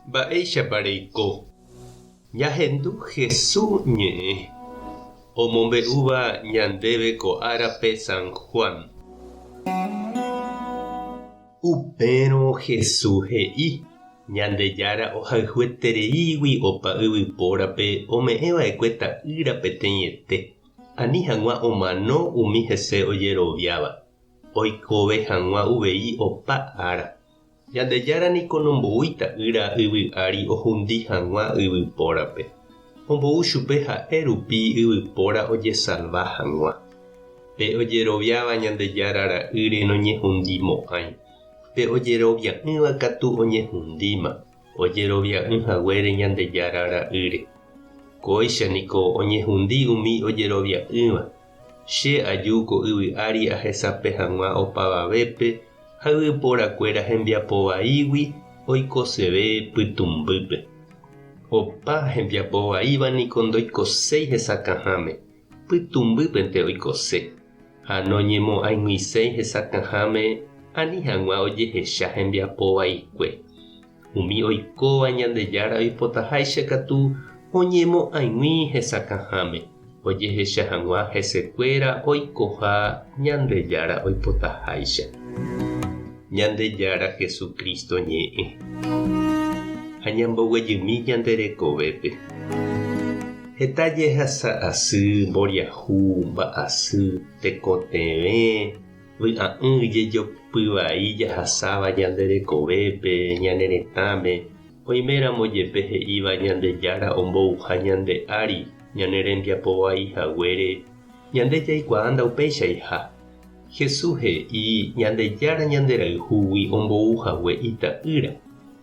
Mba'éichapa reiko? Ñahendu Jesús ñe'ẽ omombe'úva ñandéve ko árape San Juan. Upérõ Jesús he'i, Ñandejára ohayhuetereígui opa yvypórape ome'ẽ va'ekue Ta'ýra peteĩete, ani hag̃ua omano umi hese ojeroviáva, oikove hag̃ua uvei opa ára. Ñandejára niko nomboúi Ta'ýra yvy ári ohundi hag̃ua yvypórape, ombou chupe ha'e rupi yvypóra ojesalva hag̃ua. Pe ojeroviáva Ñandejára Ra'ýre noñehundimo'ãi, pe ojerovia'ỹva katu oñehundíma, ojerovia'ỹ haguére Ñandejára Ra'ýre. Kóicha niko oñehundi umi ojerovia'ỹva. Che aju ko yvy ári ahesape hag̃ua opavavépe ha yvyporakuéra hembiapo vaígui oikoseve pytũmbýpe. Opa hembiapo vaíva niko ndoikoséi hesakãháme, pytũmbýpente oikose, ha noñemo'ãig̃uiséi hesakãháme ani hag̃ua ojehecha hembiapo vaikue. Umi oikóva Ñandejára oipotaháicha katu oñemo'ãig̃ui hesakãháme, ojehecha hag̃ua hesekuéra oikoha Ñandejára oipotaháicha. Ñandejára Jesucristo ñe'ẽ. Ha ñamboguejymi ñande rekovépe. Heta jehasa asy, mboriahu, mba'asy, tekotevẽ, Vy'a'ỹ jejopy vai jahasáva ñande rekovépe, ñane retãme, oiméramo jepe he'íva Ñandejára ombouha ñande ári ñane rembiapo vai haguére, ñande jaikuaa ndaupeichaiha. Jesús he'i Ñandejára ñanderayhúgui ombou hague Ita'ýra,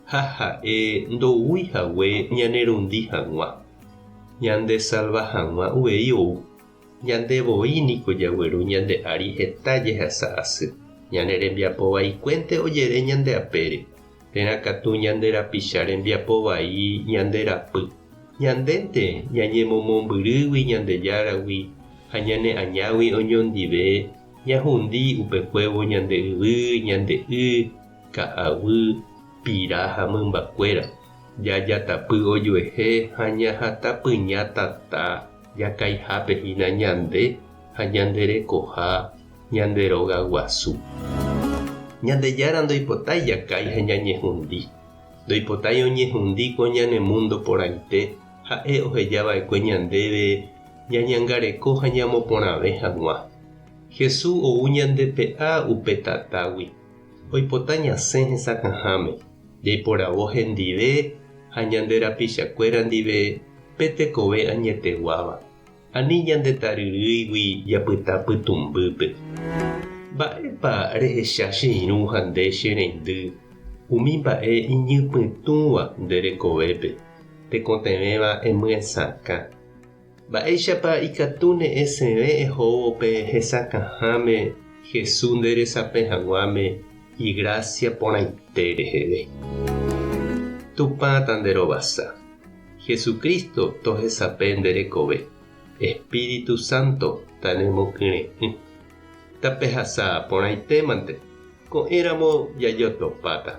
ha ha'e ndoúi hague ñanerundi hag̃ua, ñandesalva hag̃ua uvei ou. Ñande voi niko jagueru ñande ári heta jehasa asy. Ñane rembiapo vaikuénte ojere ñande apére, térã katu ñande rapicha rembiapo vai ñande rapy. Ñandénte ñañemomombyrýgui Ñandejáragui ha ñane añágui oñondive ñahundi upekuévo ñande yvy, ñande y, ka'aguy, pira ha mymbakuéra. Jajatapy ojuehe ha ñahatapyña tata Jakaihápe hína ñande ha ñande rekoha ñande róga guasu. Ñandejára ndoipotái jakái ha ñañehundi. Ndoipotái oñehundi ko ñane múndo porãite ha'e oheja va'ekue ñandéve ñañangareko ha ñamoporãve hag̃ua. Jesús ou ñandepe'a upe tatágui. Oipota ñasẽ hesakãháme, jaiporavo hendive ha ñande rapichakuéra ndive pe tekove añeteguáva, ani ñande taryrýigui japyta pytũmbýpe. Mba'épa rehecha che irũ ha nde che reindy umi mba'e iñypytũva nde rekovépe, tekotevẽva emyesakã? Mba'éichapa ikatúne esẽve ehóvo pe hesakãháme Jesús nde resapẽ hag̃uáme igrásia porãite reheve? Tupã tanderovasa. Jesucristo tohesape nde rekove. Espíritu Santo tanemokyre'ỹ. Tapehasa porãitémante, ko'ẽramo jajotopáta.